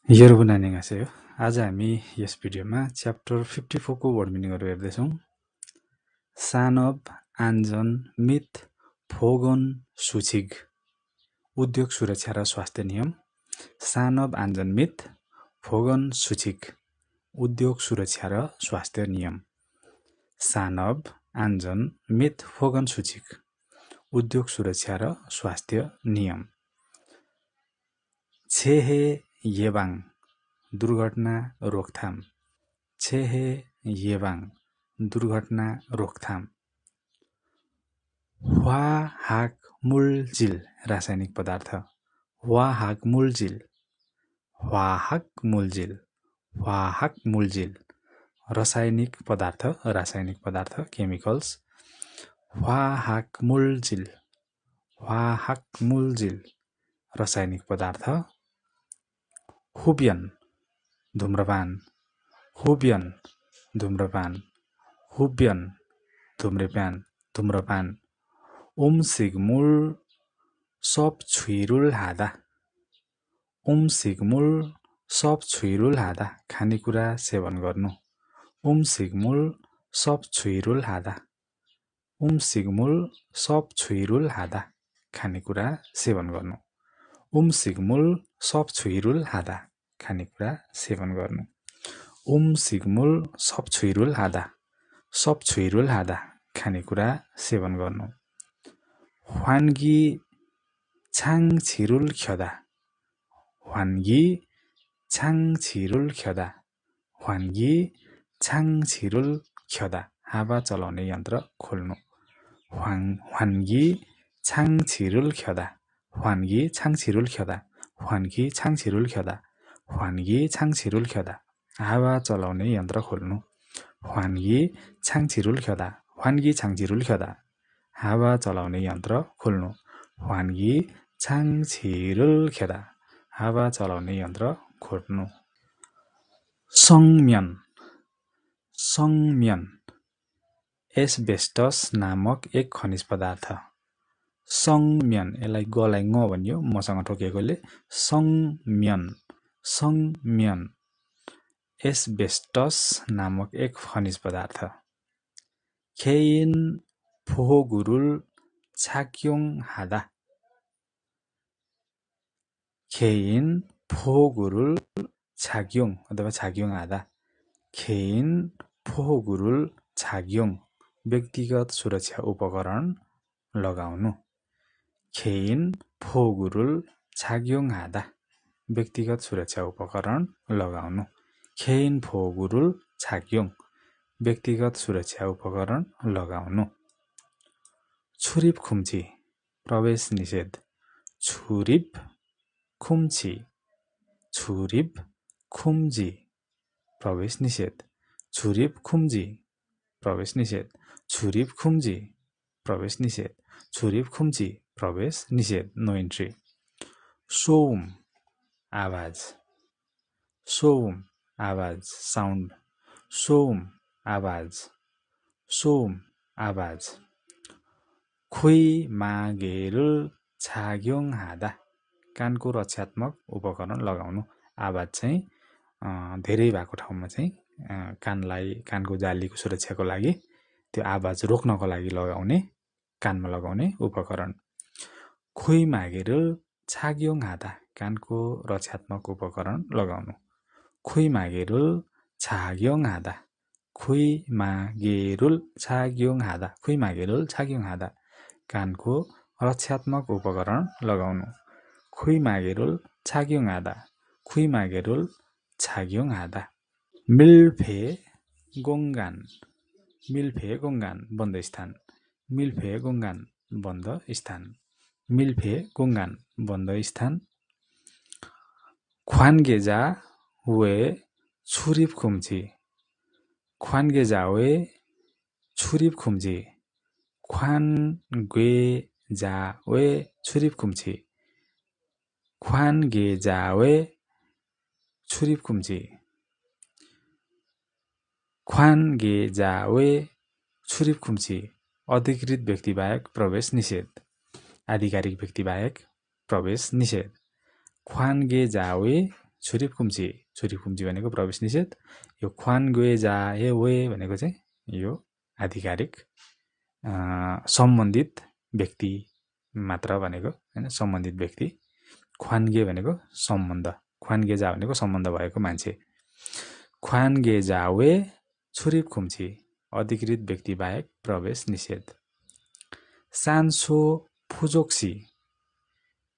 여러분 안녕하세요. आज हामी यस भिडियोमा च्याप्टर 54 को वर्ड मिनिङहरु हेर्दैछौं। सानब, आन्जन, मिथ, फोगन, सुचिग, उद्योग सुरक्षा र स्वास्थ्य नियम। सानब, आन्जन, मिथ, फोगन, सुचिग, उद्योग सुरक्षा र स्वास्थ्य नियम। सानब, आन्जन, मिथ, फोगन, सुचिग, उद्योग सुरक्षा र स्वास्थ्य नियम। छेहे येबाङ, दुर्घटना रोकथाम। छेहे येबाङ, दुर्घटना रोकथाम। ह्वा हाक मूलजिल, रासायनिक पदार्थ। ह्वा हाक मूलजिल, ह्वा हाक मूलजिल, ह्वा हाक मूलजिल, रासायनिक पदार्थ केमिकल्स। ह्वा हाक मूलजिल, ह्वा हाक मूलजिल, रासायनिक पदार्थ। हुबियन, धूम्रपान। हुबियन, धूम्रपान। हुबियन, धूम्रपान। सिगमुल सब छुइरुल हादा। सिगमुल सब छुइरुल हादा, खानेकुरा सेवन गर्नु। सिगमुल सब छुइरुल हादा। सिगमुल सब छुइरुल हादा, खानेकुरा सेवन गर्नु। सिगमुल सब छुइरुल हादा, खानेकुरा सेवन गर्नु। सिगमुल सब छुइरुल हादा, सब छुइरुल हादा, खानेकुरा सेवन गर्नु। ह्वान्गी छाङ छिरुल ख्यदा। ह्वान्गी छाङ छिरुल ख्यदा। ह्वान्गी छाङ छिरुल ख्यदा, हावा चलाउने यन्त्र खोल्नु। ह्वान्गी छाङ छिरुल ख्यदा। ह्वान्गी छाङ छिरुल ख्यदा। ह्वान्गी छाङ छिरुल ख्यदा। ह्वान्गी छाङ छिरुल ख्यदा, हावा चलाउने यन्त्र खोल्नु। ह्वान्गी छाङ छिरुल ख्यदा। ह्वान्गी छाङ छिरुल ख्यदा, हावा चलाउने यन्त्र खोल्नु। ह्वान्गी छाङ छिरुल ख्यदा, हावा चलाउने यन्त्र खोल्नु। संम्यन, संम्यन, एस्बेस्टस नामक एक खनिज पदार्थ। संम्यन, यसलाई गलाई ङ भनियो मसँग ठोकेकोले। संम्यन, संम्यन, एस्बेस्टस नामक एक खनिज पदार्थ। खेइन फोहोगुरुल छाक्योङ हादा। खेइन फोहोगुरुल छाक्योङ अथवा छाक्योङ हादा। खेइन फोहोगुरुल छाक्योङ, व्यक्तिगत सुरक्षा उपकरण लगाउनु। खेइन फोहोगुरुल छाक्योङ हादा, व्यक्तिगत सुरक्षा उपकरण लगाउनु। खेइन फोहोगुरुल छाक्योङ, व्यक्तिगत सुरक्षा उपकरण लगाउनु। छुरिप खुम्ची, प्रवेश निषेध। छुरिप खुम्ची, छुरिप खुम्जी, प्रवेश निषेध। छुरिप खुम्जी, प्रवेश निषेध। छुरिप खुम्जी, प्रवेश निषेध। छुरिप खुम्ची, प्रवेश निषेध, नो इन्ट्री। सोउम, आवाज। सोउम, आवाज, साउन्ड। सोउम, आवाज। सोउम, आवाज। खुइ मागेरुल छाग्योङ हादा, कानको रक्षात्मक उपकरण लगाउनु। आवाज चाहिँ धेरै भएको ठाउँमा चाहिँ कानलाई, कानको जालीको सुरक्षाको लागि, त्यो आवाज रोक्नको लागि लगाउने, कानमा लगाउने उपकरण। खुइ मागेरुल छाग्योङ हादा, कानको रक्षात्मक उपकरण लगाउनु। खुइ मागेरुल छाग्योङ हादा। खुइ मागेरुल छाग्योङ हादा। खुइ मागेरुल छाग्योङ हादा, कानको रक्षात्मक उपकरण लगाउनु। खुइ मागेरुल छाग्योङ हादा। खुइ मागेरुल छाग्योङ हादा। मिल्फे गोङ्गान, मिल्फे गोङ्गान, बन्द स्थान। मिल्फे गोङ्गान, बन्द स्थान। मिल्फे गोङ्गान, बन्द स्थान। ख्वान्गेजा वे छुरिप खुम्ची। ख्वान्गेजा वे छुरिप खुम्ची। ख्वान्गेजा वे छुरिप खुम्ची। ख्वान्गेजा वे छुरिप खुम्ची। ख्वान्गेजा वे छुरिप खुम्ची, अधिकृत व्यक्ति बाहेक प्रवेश निषेध। आधिकारिक व्यक्ति बाहेक प्रवेश निषेध। ख्वान्गेजा वे छुरिपकुम्ची भनेको प्रवेश निषेध, यो ख्वान गए जा ए वे भनेको चाहिँ यो आधिकारिक सम्बन्धित व्यक्ति मात्र भनेको हैन, सम्बन्धित व्यक्ति। ख्वानगे भनेको सम्बन्ध, ख्वानगे जा भनेको सम्बन्ध भएको मान्छे। ख्वानगे जा वे छुरिपकुम्ची अधिकृत व्यक्ति बाहेक प्रवेश निषेध। सान्सो फुजोक्सी,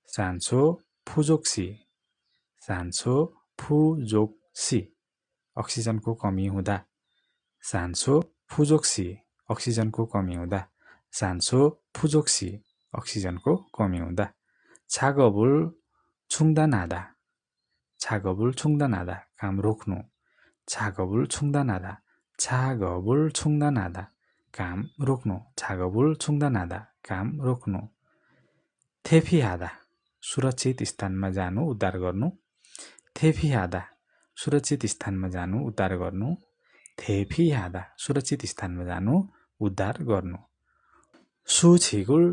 सान्सो फुजोक्सी, सान्सो फुजोक्सी अक्सिजनको कमी हुँदा, सान्सो फुजोक्सी अक्सिजनको कमी हुँदा, सान्सो फुजोक्सी अक्सिजनको कमी हुँदा। छागबुल छुङ्दा नादा, छागबुल छुङ्दा नादा काम रोक्नु, छागबुल छुङ्दा नादा, छागबुल छुङ्दा नादा काम रोक्नु, छागबुल छुङ्दा नादा काम रोक्नु। थेफिहादा सुरक्षित स्थानमा जानु उद्धार गर्नु, थेफिहादा सुरक्षित स्थानमा जानु उद्धार गर्नु, थेफिहादा सुरक्षित स्थानमा जानु उद्धार गर्नु। सुछिकुल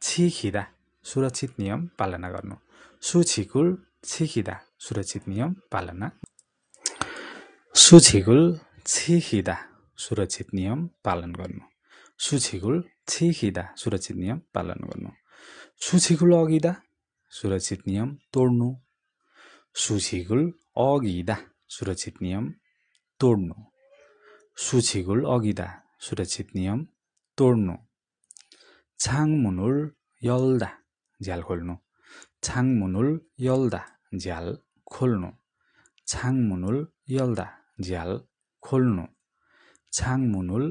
छिखिदा सुरक्षित नियम पालना गर्नु, सुछिकुल छिखिदा सुरक्षित नियम पालना, सुछिकुल छिखिदा सुरक्षित नियम पालन गर्नु, सुछिकुल छिखिदा सुरक्षित नियम पालन गर्नु। सुछिकुल अगिदा सुरक्षित नियम तोड्नु, सुछिकुल अगिदा सुरक्षित नियम तोड्नु, सुछिकुल अगिदा सुरक्षित नियम तोड्नु। छाङमुनुल यल्दा झ्याल खोल्नु, छाङमुनुल यल्दा झ्याल खोल्नु, छाङमुनुल यल्दा झ्याल खोल्नु, छाङमुनुल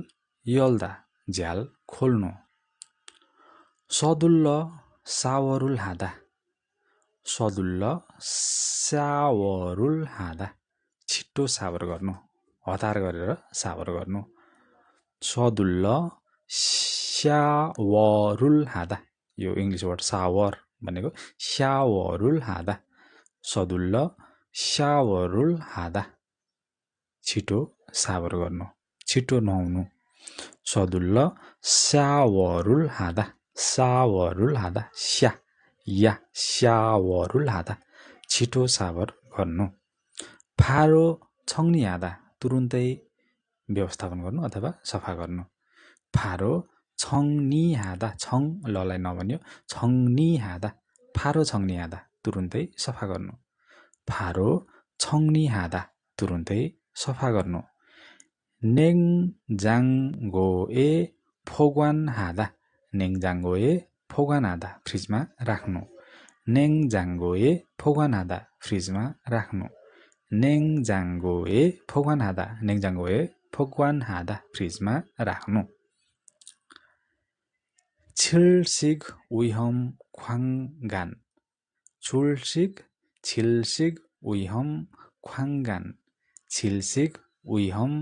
यल्दा झ्याल खोल्नु। सदुल्ल सावरुल हादा, सदुल्ल सावरुल हादा छिट्टो सावर गर्नु, हतार गरेर सावर गर्नु। सदुल्ल स्यावरुल हादा, यो इङ्ग्लिस वर्ड सावर भनेको स्यावरुल हादा, सदुल्ल स्यावरुल हादा छिटो सावर गर्नु, छिटो नुहाउनु। सदुल्ल स्यावरुल हादा, सावरुल हादा स्या या स्यावरुल हादा छिटो सावर गर्नु। फारो छङ्नी हादा तुरुन्तै व्यवस्थापन गर्नु अथवा सफा गर्नु, फारो छङ्नी हादा, छङ ललाई नभन्यो, छङ्नी हादा फारो छङ्नी हादा तुरुन्तै सफा गर्नु, फारो छङ्नी हादा तुरुन्तै सफा गर्नु। नेङजाङगोए फोग्वान हादा, नेङजाङगोए फोग्वान हादा फ्रिजमा राख्नु, नेङजाङगोए फोग्वान हादा फ्रिजमा राख्नु, नेङजाङगोए फोग्वान हादा, नेङजाङगोए फोग्वान हादा फ्रिजमा राख्नु। छिल्सिग उइहम ख्वाङगान, छुल्सिग छिल्सिग उइहम ख्वाङगान, छिल्सिग उइहम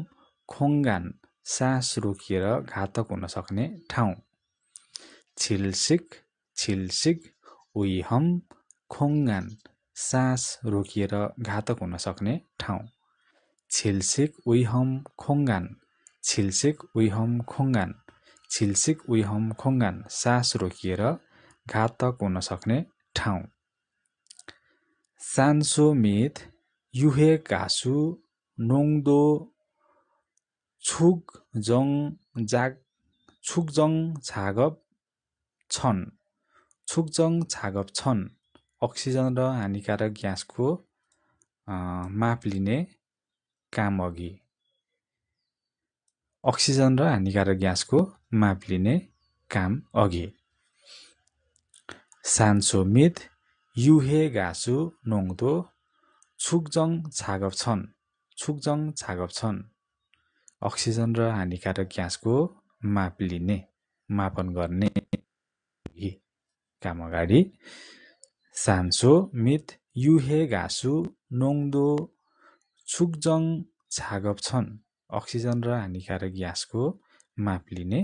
खोङ्गान सास रोकिएर घातक हुन सक्ने ठाउँ। छिल्सिग छिल्सिग उइहम खोङ्गान सास रोकिएर घातक हुन सक्ने ठाउँ। छिल्सिग उइहम खोङ्गान, छिल्सिग उइहम खोङ्गान, छिल्सिग उइहम खोङ्गान सास रोकिएर घातक हुन सक्ने ठाउँ। सान्सोमित युहे गासु नोङदो छुकजङ छागप छन्, छुकजङ छागप छन् अक्सिजन र हानिकारक ग्यासको माप लिने काम अघि, अक्सिजन र हानिकारक ग्यासको माप लिने काम अघि। सान्सोमित युहे गासु नोङदो छुकजङ छागप छन्, छुकजङ छागप छन् अक्सिजन र हानिकारक ग्यासको माप लिने, मापन गर्ने काम अगाडि। सान्सोमित युहे गासु नोङदो छुकजङ छागप छन् अक्सिजन र हानिकारक ग्यासको माप लिने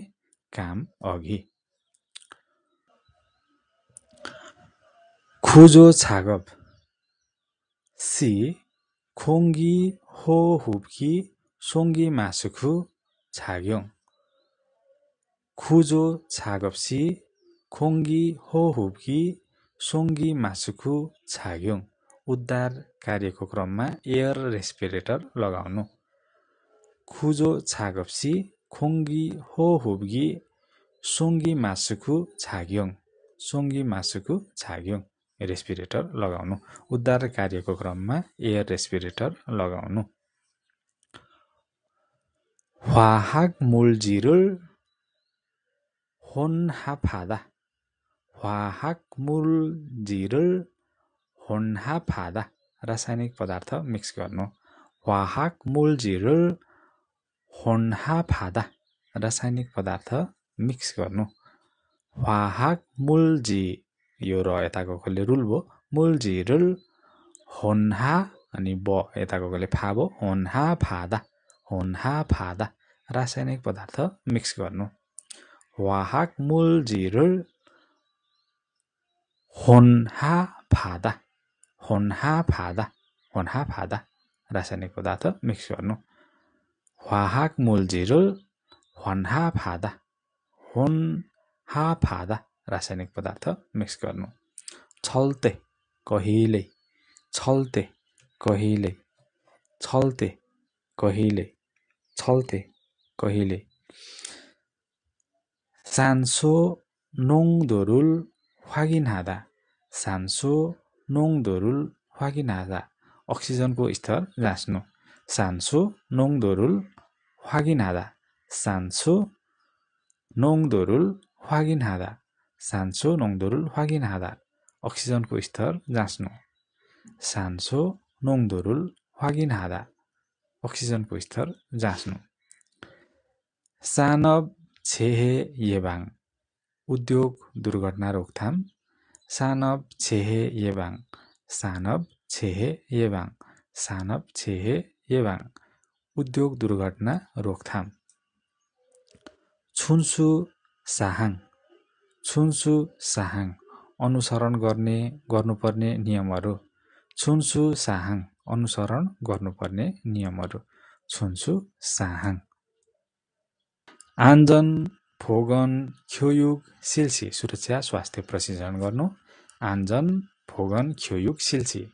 काम अघि। खुजो छागप सी खोङ्गी हो हुब्की सोङ्गी मासुखु छाग्योङ, खुजो छागप सी खोङ्गी हो हुब्की सोङ्गी मासुखु छाग्योङ उद्धार कार्यको क्रममा एयर रेस्पिरेटर लगाउनु खुजो छागप्सी खोङ्गी हो हुब्गी सोङ्गी मासुकु छाग्योङ रेस्पिरेटर लगाउनु उद्धार कार्यको क्रममा एयर रेस्पिरेटर लगाउनु 화학 물질을 혼합하다 रासायनिक पदार्थ मिक्स गर्नु 화학 물질을 혼합하다 रासायनिक पदार्थ मिक्स गर्नु 화학 물질 यो र यताको कसले रुल भो 물질을 혼하 अनि ब यताको कसले फा भो 혼합하다 रासायनिक पदार्थ मिक्स गर्नु 화학 물질을 혼합하다 रासायनिक पदार्थ मिक्स गर्नु 화학 물질을 혼합하다 रासायनिक पदार्थ मिक्स गर्नु छल्ते कहिले 산소 농도를 확인하다 अक्सिजनको स्तर जाँच्नु 산소 농도를 확인하다 अक्सिजनको स्तर जाँच्नु 산소 농도를 확인하다 अक्सिजनको स्तर जाँच्नु 산업 재해 예방 उद्योग दुर्घटना रोकथाम 산업 재해 예방 उद्योग दुर्घटना रोकथाम 춘수 साहाङ अनुसरण गर्नुपर्ने नियमहरू 춘수 साहाङ आन्जन भोगन 교육 실시 सुरक्षा स्वास्थ्य प्रशिक्षण गर्नु आन्जन भोगन 교육 실시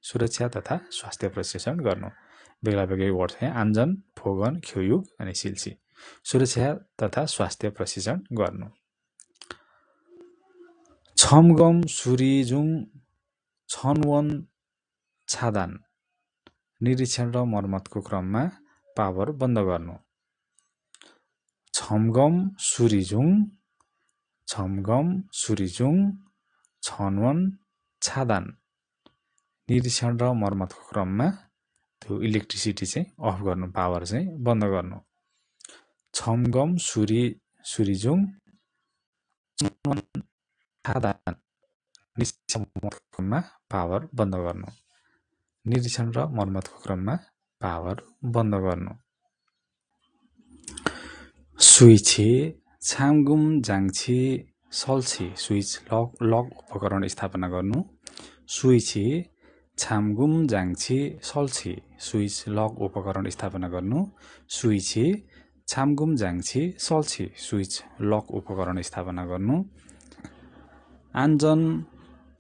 सुरक्षा तथा स्वास्थ्य प्रशिक्षण गर्नु बेग्ला बेग्लै वर्ड है आन्जन भोगन 교육 अनि 실시 सुरक्षा तथा स्वास्थ्य प्रशिक्षण गर्नु छमगम सुरिजुङ छनवन छादान निरीक्षण र मर्मतको क्रममा पावर बन्द गर्नु छमगम सुरिजुङ छनवन छादान निरीक्षण र मर्मतको क्रममा त्यो इलेक्ट्रिसिटी चाहिँ अफ गर्नु पावर चाहिँ बन्द गर्नु छमगम सुरिजुङ छनवन छादान निरीक्षण क्रममा पावर बन्द गर्नु निरीक्षण र मर्मतको क्रममा पावर बन्द गर्नु स्विच छामगुम जाङछि सल्छि स्विच लक उपकरण स्थापना गर्नु स्विच छामगुम जाङछि सल्छि स्विच लक उपकरण स्थापना गर्नु स्विच छामगुम जाङछि सल्छि स्विच लक उपकरण स्थापना गर्नु आन्जन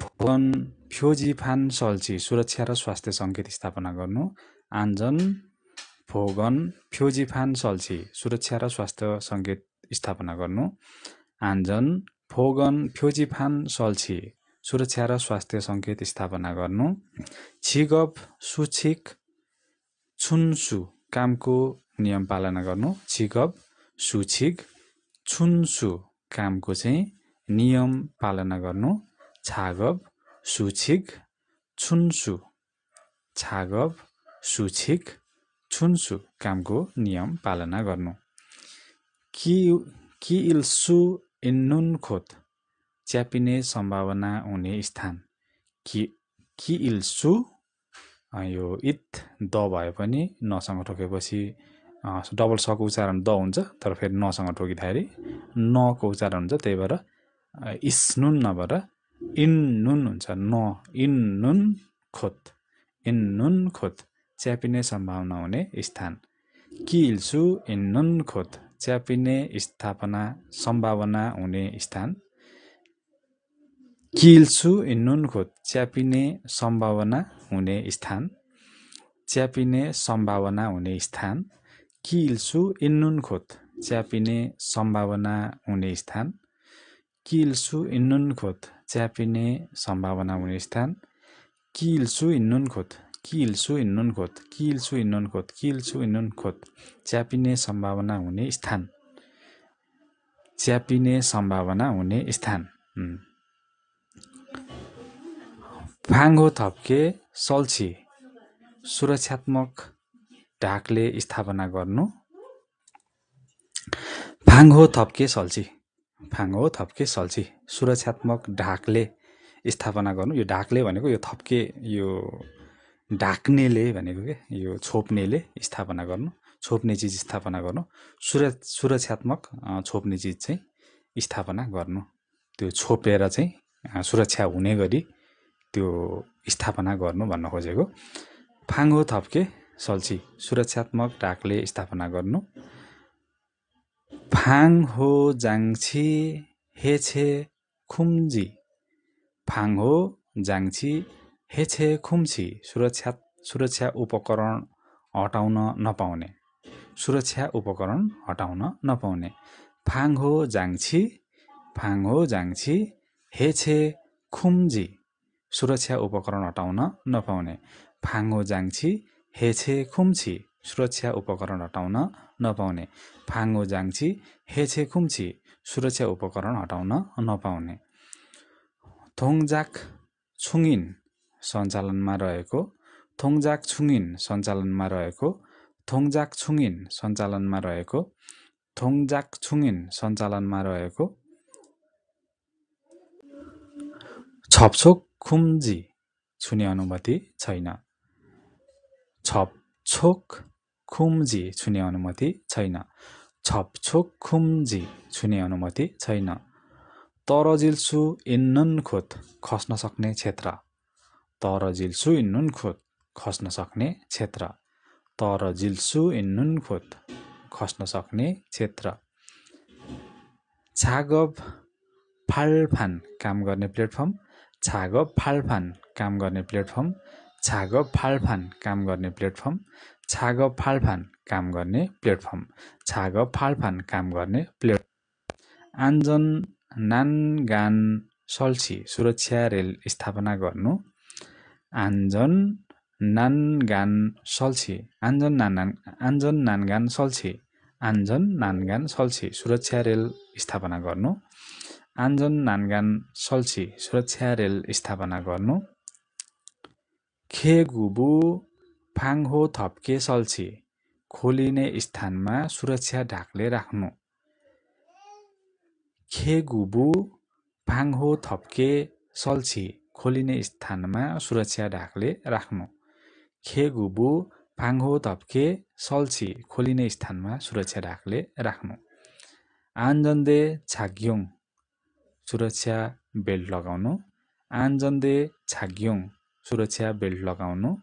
भोगन फ्योजिफान सल्छि सुरक्षा र स्वास्थ्य संकेत स्थापना गर्नु आन्जन भोगन फ्योजिफान सल्छि सुरक्षा र स्वास्थ्य संकेत स्थापना गर्नु आन्जन भोगन फ्योजिफान सल्छि सुरक्षा र स्वास्थ्य संकेत स्थापना गर्नु छिगप सुछिक छुन्सु कामको नियम पालना गर्नु छिगप सुछिक छुन्सु कामको चाहिँ नियम पालना गर्नु छागप सुछिक छुन्सु कामको नियम पालना गर्नु कि इल्सु इन्नुन खोत च्यापिने सम्भावना हुने स्थान कि इल्सु यो इथ द भए पनि नसँग ठोकेपछि डबल सको उच्चारण द हुन्छ तर फेरि नसँग ठोकिँदाखेरि नको उच्चारण हुन्छ त्यही भएर इस्नुन नभएर इन्नुन हुन्छ इन्नुन खोत च्यापिने सम्भावना हुने स्थान कि इल्सु इन्नुन खोत च्यापिने स्थापना सम्भावना हुने स्थान किल्सु इन्नुनखोत च्यापिने सम्भावना हुने स्थान च्यापिने सम्भावना हुने स्थान किल्सु इन्नुनखोत च्यापिने सम्भावना हुने स्थान किल्सु इन्नुनखोत च्यापिने सम्भावना हुने स्थान किल्सु इन्नुनखोत किल्सु इन्नुनखोत किल्सु इन्नुनखोत किल्सु इन्नुनखोत च्यापिने सम्भावना हुने स्थान च्यापिने सम्भावना हुने स्थान फाङ्हो थप्के सल्छी सुरक्षात्मक ढाकले स्थापना गर्नु फाङ्हो थप्के सल्छी फाङ्हो थप्के सल्छी सुरक्षात्मक ढाकले स्थापना गर्नु यो ढाकले भनेको यो थप्के यो ढाक्नेले भनेको के यो छोप्नेले स्थापना गर्नु छोप्ने चिज स्थापना गर्नु सुरक्षात्मक छोप्ने चिज चाहिँ स्थापना गर्नु त्यो छोपेर चाहिँ सुरक्षा हुने गरी त्यो स्थापना गर्नु भन्न खोजेको फाङ्हो थप्के सल्छी सुरक्षात्मक ढाकले स्थापना गर्नु फाङ्हो जाङछी हेछे खुम्जी फाङ्हो जाङछी हेछे खुम्छी सुरक्षा उपकरण हटाउन नपाउने सुरक्षा उपकरण हटाउन नपाउने फाङ्हो जाङछी हेछे खुम्जी सुरक्षा उपकरण हटाउन नपाउने फाङ्हो जाङछी हेछे खुम्छी सुरक्षा उपकरण हटाउन नपाउने फाङ्हो जाङछी हेछे खुम्छी सुरक्षा उपकरण हटाउन नपाउने थोङजाक छुङिन सञ्चालनमा रहेको थोङजाक छुङिन सञ्चालनमा रहेको थोङजाक छुङिन सञ्चालनमा रहेको थोङजाक छुङिन सञ्चालनमा रहेको छपछोक खुम्जी छुने अनुमति छैन छपछोक खुम्जी छुने अनुमति छैन छपछोक खुम्जी छुने अनुमति छैन तरजिल्सु इन्नुनखोत खस्न सक्ने क्षेत्र तरजिल्सु इन्नुनखोत खस्न सक्ने क्षेत्र तरजिल्सु इन्नुनखोत खस्न सक्ने क्षेत्र छागब फाल्फान काम गर्ने प्लेटफर्म छागब फाल्फान काम गर्ने प्लेटफर्म छागब फाल्फान काम गर्ने प्लेटफर्म छागब फाल्फान काम गर्ने प्लेटफर्म छागब फाल्फान काम गर्ने प्लेटफर्म आन्जन नानगान सल्छी सुरक्षा रेल स्थापना गर्नु आन्जन नानगान सल्छी आन्जन नानगान सल्छी आन्जन नानगान सल्छी सुरक्षा रेल स्थापना गर्नु आन्जन नानगान सल्छी सुरक्षा रेल स्थापना गर्नु खेगुबु फाङ्हो थप्के सल्छी खोलिने स्थानमा सुरक्षा ढाकले राख्नु खेगुबु फाङ्हो थप्के सल्छी खोलिने स्थानमा सुरक्षा ढाकले राख्नु खेगुबु फाङ्हो थप्के सल्छी खोलिने स्थानमा सुरक्षा ढाकले राख्नु आन्जन्दे छाग्योङ सुरक्षा बेल्ट लगाउनु आन्जन्दे छाग्योङ सुरक्षा बेल्ट लगाउनु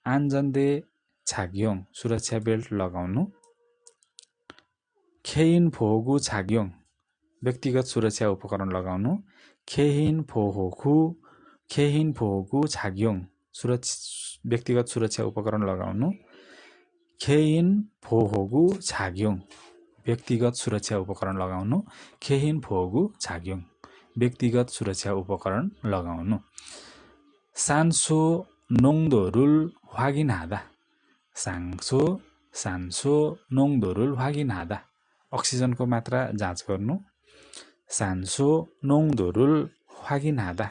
आन्जन्दे छाग्योङ सुरक्षा बेल्ट लगाउनु खेइन फोगु छाग्योङ व्यक्तिगत सुरक्षा उपकरण लगाउनु खेइन फोगु छाग्योङ व्यक्तिगत सुरक्षा उपकरण लगाउनु खेइन फोगु छाग्योङ व्यक्तिगत सुरक्षा उपकरण लगाउनु खेइन फोगु छाग्योङ व्यक्तिगत सुरक्षा उपकरण लगाउनु सान्सो नोङदोरुल वागिनादा सान्सो नोङदोरुल वागिनादा अक्सिजनको मात्रा जाँच गर्नु सान्सो नोङदोरुल वागिनादा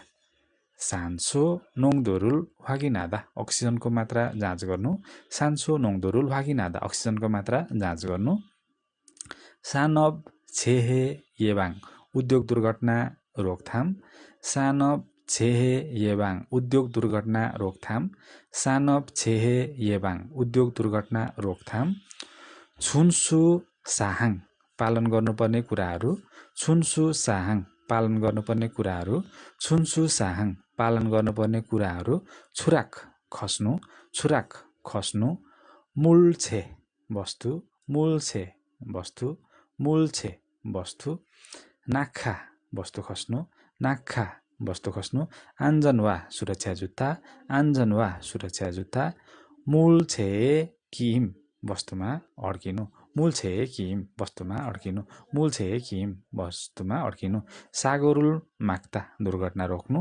सान्सो नोङदोरुल वागिनादा अक्सिजनको मात्रा जाँच गर्नु सान्सो नोङदोरुल वागिनादा अक्सिजनको मात्रा जाँच गर्नु सानब छेहे येबाङ उद्योग दुर्घटना रोकथाम सानब छेहे येबाङ उद्योग दुर्घटना रोकथाम सानब छेहे येबाङ उद्योग दुर्घटना रोकथाम छुन्सु साहाङ पालन गर्नुपर्ने कुराहरू छुन्सु साहाङ पालन गर्नुपर्ने कुराहरू छुन्सु साहाङ पालन गर्नुपर्ने कुराहरू छुराक खस्नु मूलछे वस्तु मूलछे वस्तु, नाक्खा वस्तु खस्नु, नाक्खा वस्तु खस्नु, आन्जन वा सुरक्षा जुत्ता, आन्जन वा सुरक्षा जुत्ता, मूलछे किम वस्तुमा अड्किनु, मूलछे किम वस्तुमा अड्किनु, मूलछे किम वस्तुमा अड्किनु, सागोरुल माग्दा दुर्घटना रोक्नु,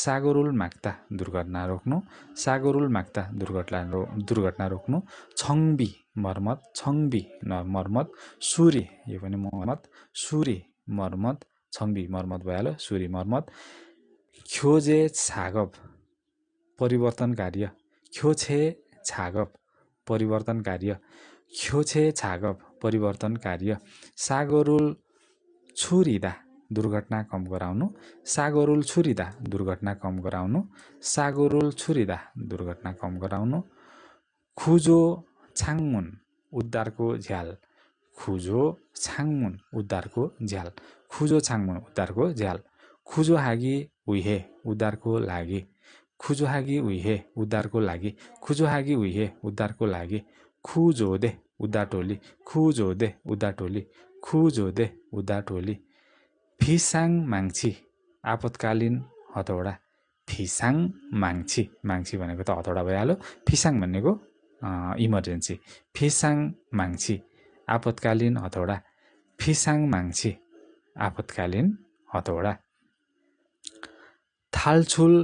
सागोरुल माग्दा दुर्घटना रोक्नु, सागोरुल माग्दा दुर्घटना रोक्नु, छङ्बी मर्मत, छङ्बी मर्मत, सुरी यो पनि मर्मत, सुरी मर्मत, छङ्बी मर्मत भइहाल्यो, सुरी मर्मत, ख्योजे छागब परिवर्तन कार्य, ख्योछे छागब परिवर्तन कार्य, ख्योछे छागब परिवर्तन कार्य, सागोरुल छुरिदा दुर्घटना कम गराउनु, सागोरुल छुरिदा दुर्घटना कम गराउनु, सागोरुल छुरिदा दुर्घटना कम गराउनु, खुजो छाङमुन उद्धारको झ्याल, खुजो छाङमुन उद्धारको झ्याल, खुजो छाङमुन उद्धारको झ्याल, खुजो हागी उइहे उद्धारको लागि, खुजो हागी उइहे उद्धारको लागि, खुजो हागी उइहे उद्धारको लागि, खुजोदे उद्धार टोली, खुजोदे उद्धार टोली, खुजोदे उद्धार टोली, फिसाङ माङ्छी आपतकालीन हतौडा, फिसाङ माङ्छी, माङ्छी भनेको त हतौडा भइहाल्यो, फिसाङ भनेको इमर्जेन्सी, फिसाङ माङ्छी आपतकालीन हतौडा, फिसाङ माङ्छी आपतकालीन हतौडा, थालछुल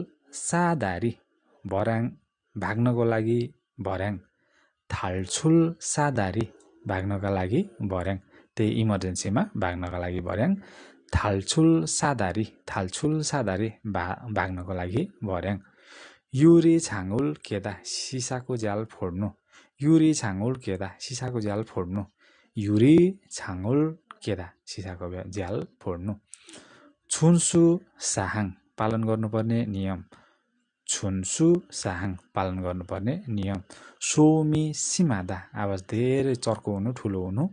सादारी भर्याङ भाग्नको लागि भर्याङ, थालछुल सादारी भाग्नका लागि भर्याङ, त्यही इमर्जेन्सीमा भाग्नका लागि भर्याङ, थालछुल सादारी भाग्नको लागि भर्याङ, युरी छाङुल केदा सिसाको झ्याल फोड्नु, युरी छाङुल केदा सिसाको झ्याल फोड्नु, युरी छाङुल केदा सिसाको झ्याल फोड्नु, छुन्सु साहाङ पालन गर्नुपर्ने नियम, छुन्सु साहाङ पालन गर्नुपर्ने नियम, सोमी सिमादा आवाज धेरै चर्को हुनु ठुलो हुनु,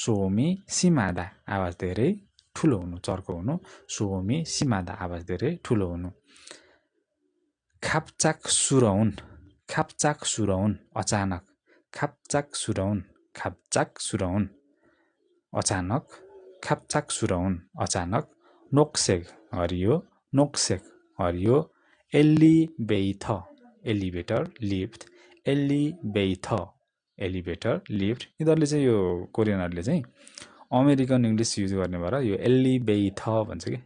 सोमी सिमादा आवाज धेरै ठुलो हुनु चर्को हुनु, सोमी सिमादा आवाज धेरै ठुलो हुनु, खापचाक सुरौन, खापचाक सुरौन अचानक, खापचाक सुरौन, खापचाक सुरौन अचानक, खापचाक सुरौन अचानक, नोक्सेक हरियो, नोक्सेक हरियो, एलिवेथ एलिभेटर लिफ्ट, एलिवेथ एलिभेटर लिफ्ट, यिनीहरूले चाहिँ यो कोरियनहरूले चाहिँ अमेरिकन इङ्ग्लिस युज गर्ने भएर यो एलिवेथ भन्छ कि,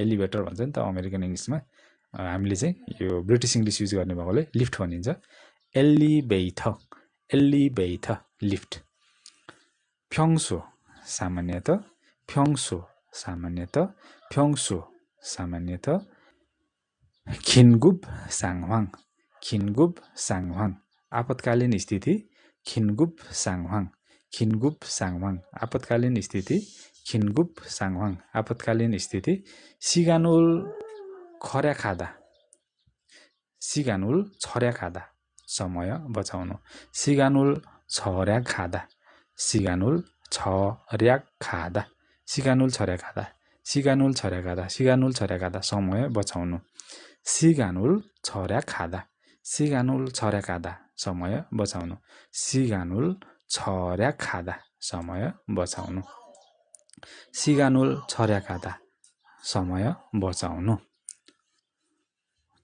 एलिभेटर भन्छ नि त अमेरिकन इङ्ग्लिसमा, हामीले चाहिँ यो ब्रिटिस इङ्ग्लिस युज गर्ने भएकोले लिफ्ट भनिन्छ, एलिवेथ एलिवेथ लिफ्ट, फ्योङ्सो सामान्यत, फ्योङ्सो सामान्यत, फ्योङ्सो सामान्यत, खिनगुब साङह्वाङ, खिनगुब साङह्वाङ आपतकालीन स्थिति, खिनगुब साङह्वाङ, खिनगुब साङह्वाङ आपतकालीन स्थिति, खिनगुब साङह्वाङ आपतकालीन स्थिति, सिगानुल खर्या खादा, सिगानुल छर्या खादा समय बचाउनु, सिगानुल छर्या खादा, सिगानुल छर्या खादा, सिगानुल छर्या खादा, सिगानुल छर्या खादा, सिगानुल छर्या खादा समय बचाउनु, सिगानुल छर्या खादा, सिगानुल छर्या खादा समय बचाउनु, सिगानुल छर्या खादा समय बचाउनु, सिगानुल छर्या खादा समय बचाउनु,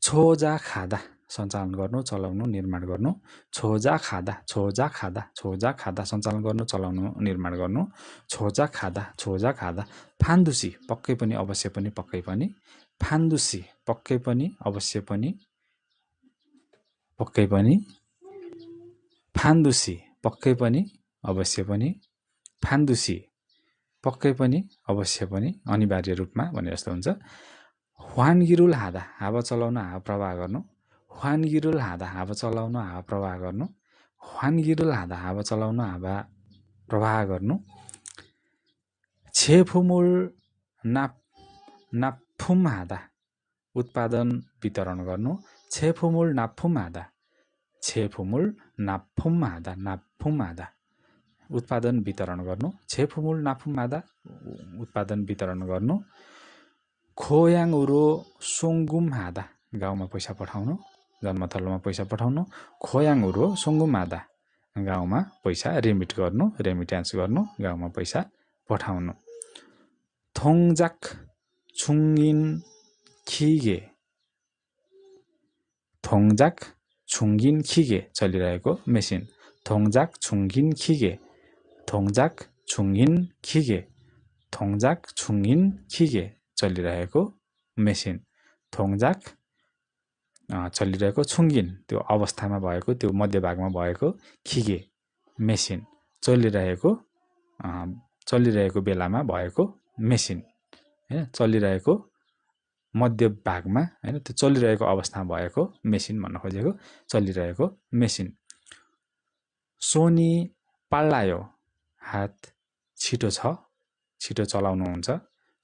छोजा खादा सञ्चालन गर्नु, चलाउनु, निर्माण गर्नु, छोजा खादा, छोजा खादा, छोजा खादा सञ्चालन गर्नु, चलाउनु, निर्माण गर्नु, छोजा खादा, छोजा खादा, फान्दुसी पक्कै पनि अवश्य पनि पक्कै पनि, फान्दुसी पक्कै पनि अवश्य पनि पक्कै पनि, फान्दुसी पक्कै पनि अवश्य पनि, फान्दुसी पक्कै पनि अवश्य पनि अनिवार्य रूपमा भने जस्तो हुन्छ, ह्वानगिरुल हादा हावा चलाउन हावा प्रवाह गर्नु, ह्वानगिरुल हादा हावा चलाउन हावा प्रवाह गर्नु, ह्वानगिरुल हादा हावा चलाउन हावा प्रवाह गर्नु, छेफुमुल नाप्फुम हादा उत्पादन वितरण गर्नु, छेफुमुल नाप्फुम हादा, छेफुमुल नाप्फुम हादा, नाप्फुम हादा उत्पादन वितरण गर्नु, छेफुमुल नाप्फुम हादा उत्पादन वितरण गर्नु, खोयाङ उरो सोङ्गुम हादा गाउँमा पैसा पठाउनु, जन्मथलोमा पैसा पठाउनु, खोयाङ उरो सोङ्गुम हादा गाउँमा पैसा रेमिट गर्नु, रेमिट्यान्स गर्नु, गाउँमा पैसा पठाउनु थोङजाक छुङ्गिन खिगे थोङजाक छुङ्गिन खिगे चलिरहेको मेसिन थोङजाक छुङ्गिन खिगे थोङजाक छुङ्गिन खिगे थोङजाक छुङ्गिन खिगे चलिरहेको मेसिन थोङजाक चलिरहेको छुङ्गिन त्यो अवस्थामा भएको त्यो मध्यभागमा भएको खिगे मेसिन चलिरहेको बेलामा भएको मेसिन हैन चलिरहेको मध्य भागमा हैन त्यो चलिरहेको अवस्थामा भएको मेसिन भन्न खोजेको चलिरहेको मेसिन सोनी पाल्लायो हात छिटो छ छिटो चलाउनुहुन्छ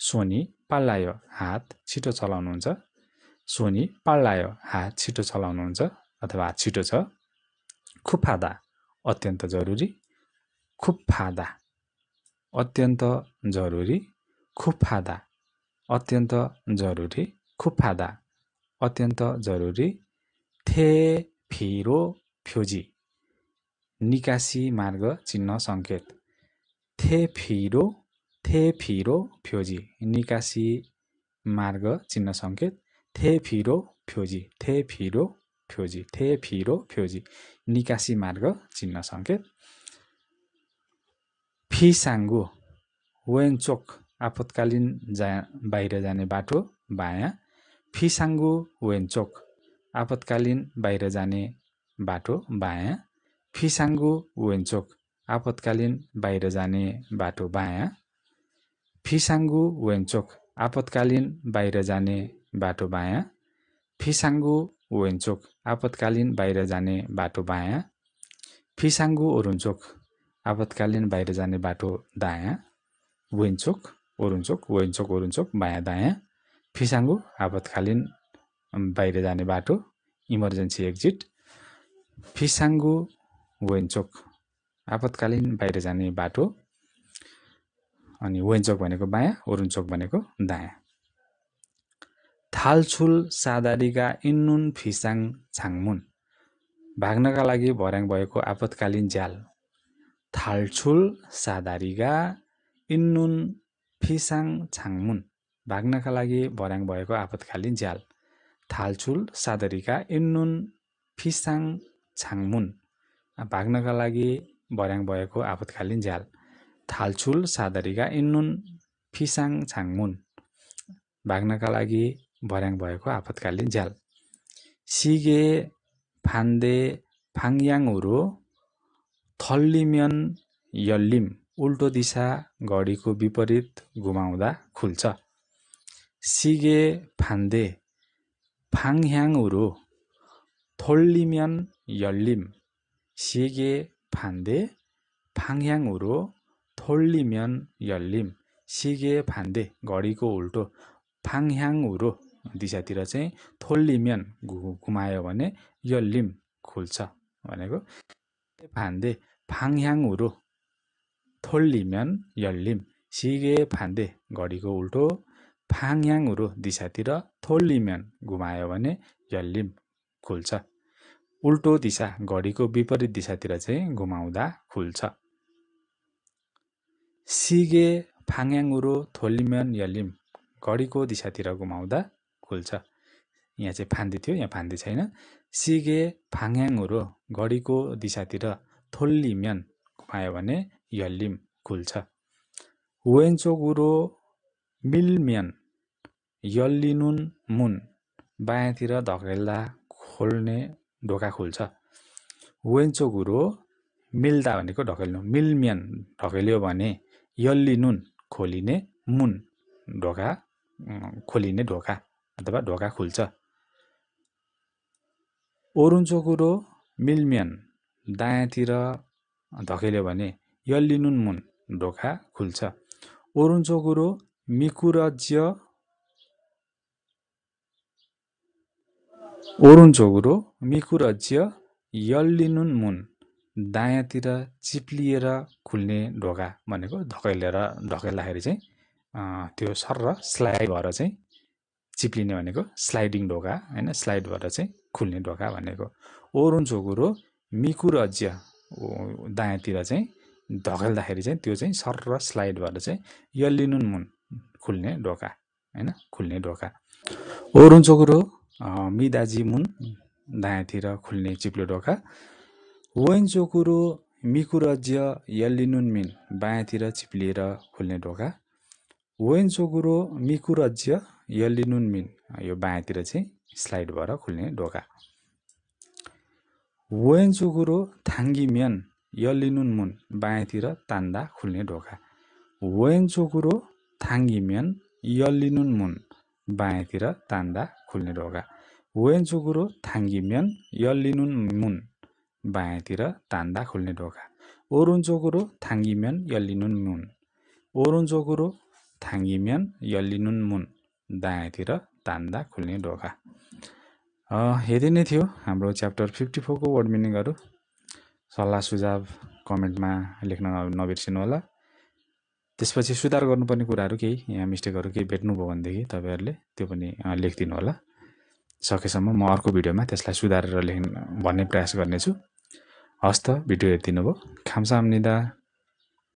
सोनी पाल्लायो हात छिटो चलाउनुहुन्छ सोनी पाल्लायो हात छिटो चलाउनुहुन्छ अथवा हात छिटो छ खुफादा अत्यन्त जरुरी खुफादा अत्यन्त जरुरी खुफादा अत्यन्त जरुरी खुफादा अत्यन्त जरुरी थे फिरो फ्योजी निकासी मार्ग चिन्ह संकेत थे फिरो फ्योजी निकासी मार्ग चिन्ह संकेत थे फिरो फ्योजी निकासी मार्ग चिन्ह संकेत फिसाङ्गु वेन्चोक आपतकालीन बाहिर जाने बाटो बायाँ फिसाङ्गु वेन्चोक आपतकालीन बाहिर जाने बाटो बायाँ फिसाङ्गु वेन्चोक आपतकालीन बाहिर जाने बाटो बायाँ फिसाङ्गु वेन्चोक आपतकालीन बाहिर जाने बाटो बायाँ फिसाङ्गु वेन्चोक आपतकालीन बाहिर जाने बाटो बायाँ फिसाङ्गु ओरुन्चोक आपतकालीन बाहिर जाने बाटो दायाँ वेन्चोक ओरुन्चोक बायाँ दायाँ फिसाङ्गु आपतकालीन बाहिर जाने बाटो इमर्जेन्सी एक्जिट फिसाङ्गु वेन्चोक आपतकालीन बाहिर जाने बाटो अनि वेन्चोक भनेको बायाँ ओरुन्चोक भनेको दायाँ थालछुल सादारीका इन्नुन फिसाङ छाङमुन भाग्नका लागि भर्याङ भएको आपतकालीन झ्याल थालछुल सादारीगा इन्नुन फिसाङ छाङमुन भाग्नका लागि भर्याङ भएको आपतकालीन झ्याल थालछुल सादारीका इन्नुन फिसाङ छाङमुन भाग्नका लागि भर्याङ भएको आपतकालीन झ्याल थालछुल सादारीगा इन्नुन फिसाङ छाङमुन भाग्नका लागि भर्याङ भएको आपतकालीन झ्याल सिगे फान्दे फाङयाङउरो थल्लिम्यन यल्लिम उल्टो दिशा घडीको विपरीत घुमाउँदा खुल्छ सिगे फान्दे फाङयाङउरो थोल्लिम्यन यल्लिम सिगे फान्दे फाङयाङउरो थोल्लिम्यन यल्लिम सिगे फान्दे घडीको उल्टो फाङयाङउरो दिशातिर चाहिँ थोल्लिम्यन घुमायो भने यल्लिम खुल्छ भनेको फान्दे फाङयाङउरो थोल्लिम्यन यल्लिम सिगे फान्दे घडीको उल्टो फाङयाङउरो दिशातिर थोल्लिम्यन घुमायो भने यल्लिम खुल्छ उल्टो दिशा घडीको विपरीत दिशातिर चाहिँ घुमाउँदा खुल्छ सिगे फाङयाङउरो थोल्लिम्यन यल्लिम घडीको दिशातिर घुमाउँदा खुल्छ यहाँ चाहिँ फान्दे थियो यहाँ फान्दे छैन सिगे फाङयाङउरो घडीको दिशातिर थोल्लिम्यन घुमायो भने यल्लिम खुल्छ वेन्चोगुरो मिल्म्यन यल्लिनुन मुन बायाँतिर धकेल्दा खोल्ने ढोका खुल्छ वेन्चोगुरो मिल्दा भनेको ढकेल्नु मिल्म्यन ढकेल्यो भने यल्लिनुन खोलिने मुन ढोका खोलिने ढोका अथवा ढोका खुल्छ ओरुन्चोगुरो मिल्म्यन दायाँतिर धकेल्यो भने यल्लिनुन मुन ढोका खुल्छ ओरुन्चोगुरो मिकुरज्य ओरुन्चोगुरो मिकुरज्य यल्लिनुन मुन दायाँतिर चिप्लिएर खुल्ने ढोका भनेको ढकेल्दाखेरि चाहिँ त्यो सर्र स्लाइड भएर चाहिँ चिप्लिने भनेको स्लाइडिङ ढोका हैन स्लाइड भएर चाहिँ खुल्ने ढोका भनेको ओरुन्चोगुरो मिकुरज्य दायाँतिर चाहिँ धकेल्दाखेरि चाहिँ त्यो चाहिँ सर्र स्लाइड भएर चाहिँ यल्लिनुन मुन खुल्ने ढोका हैन खुल्ने ढोका ओरुन्चोकुरो मिदाजी मुन दायाँतिर खुल्ने चिप्लो ढोका वोइन्चोकुरो मिकुरज्य यल्लिनुन मिन बायाँतिर चिप्लिएर खुल्ने ढोका वोइन्चोकुरो मिकुरज्य यल्लिनुन मिन यो बायाँतिर चाहिँ स्लाइड भएर खुल्ने ढोका वोइन्चोकुरो थाङ्गिम्यन यल्लिनुन मुन बायाँतिर तान्दा खुल्ने ढोका वोइन्चोकुरो थाङ्गिम्यन यल्लिनुन मुन बायाँतिर तान्दा खुल्ने ढोका वोइन्चोकुरो थाङ्गिम्यन यल्लिनुन मुन बायाँतिर तान्दा खुल्ने ढोका ओरुन्चोकुरो थाङ्गिम्यन यल्लिनुन मुन ओरुन्चोकुरो थाङ्गिम्यन यल्लिनुन मुन दायाँतिर तान्दा खुल्ने ढोका यति नै थियो हाम्रो च्याप्टर 54 को वर्ड मिनिङहरु सल्लाह सुझाव कमेन्टमा लेख्न नबिर्सिनु होला त्यसपछि सुधार गर्नुपर्ने कुराहरु केही यहाँ मिस्टेकहरु केही भेट्नुभयो भनेदेखि तपाईहरुले त्यो पनि लेखिदिनु होला सकेसम्म म अर्को भिडियोमा त्यसलाई सुधारेर लेख्न भन्ने प्रयास गर्नेछु हस्त भिडियो हेर्दिनु भयो खामसाम्निदा